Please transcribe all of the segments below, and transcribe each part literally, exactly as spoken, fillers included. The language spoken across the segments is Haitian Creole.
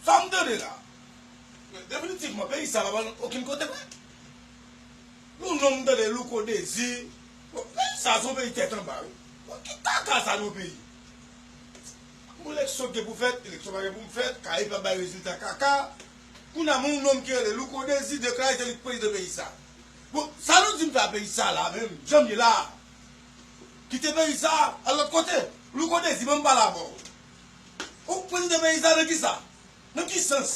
Sa m tande la, definitivman, peyi sa pa pral okenn kote vre. Nou nonm tande Louko Dezi. Bon, peyi sa se yon peyi tèt anba, wi. Bon, ki kaka sa nan peyi? Bon, eleksyon gen pou fèt, eleksyon pa gen pou fèt, Kayip ap bay rezilta kaka. Kounye a, yon nonm ki rele Louko Dezi deklare se li k prezidan peyi sa. Bon, sa nou di m fè a peyi sa la menm, jan m ye la? Kite peyi sa, al lòt kote. Louko Dezi, ban m pale avè w. Ou prezidan peyi sa nan kisa? Nan ki sans?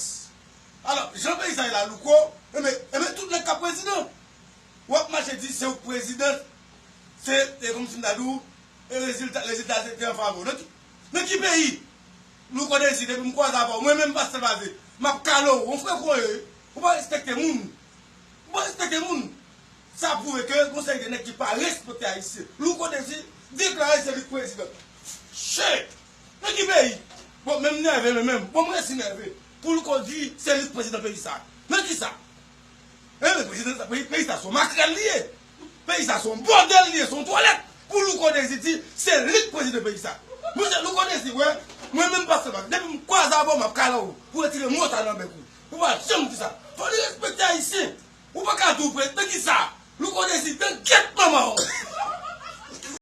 Alò, jan peyi sa ye la, Louko, enben, enben, tout nèg k ap prezidan. W ap mache di se ou k prezidan, se, e kòmsi m ta di w, e rezilta, rezilta se te an favè w. Nan ki, nan ki peyi? Louko Dezi, depi m kwaze avè w, mwen menm Pastè Baze, m ap kale w, yon frè k ou ye, ou pa respekte moun. Ou pa respekte moun. Sa pwouve ke gon seri de nèg ki pa respekte Ayisyen. Louko Dezi deklare se li k prezidan. Shit! Nan ki peyi? Bon, men m nève, men menm. Bon, m resi nève. Pou Louko di se li k prezidan peyi sa. Nan kisa? Enben, prezidan sa, peyi, peyi sa se yon makrèl li ye. Peyi sa se yon bòdèl li ye, se yon twalèt. Pou Louko Dezi di se li k prezidan peyi sa. Monchè, Louko Dezi, wè, mwen menm Pastè Baze, depi m kwaze avè w, m ap kale w pou retire mo sa nan bèk ou. Ou pa janm di sa. Fò li respekte Ayisyen. Ou pa ka di w prezidan kisa? Louko Dezi, dan gyèt manman w.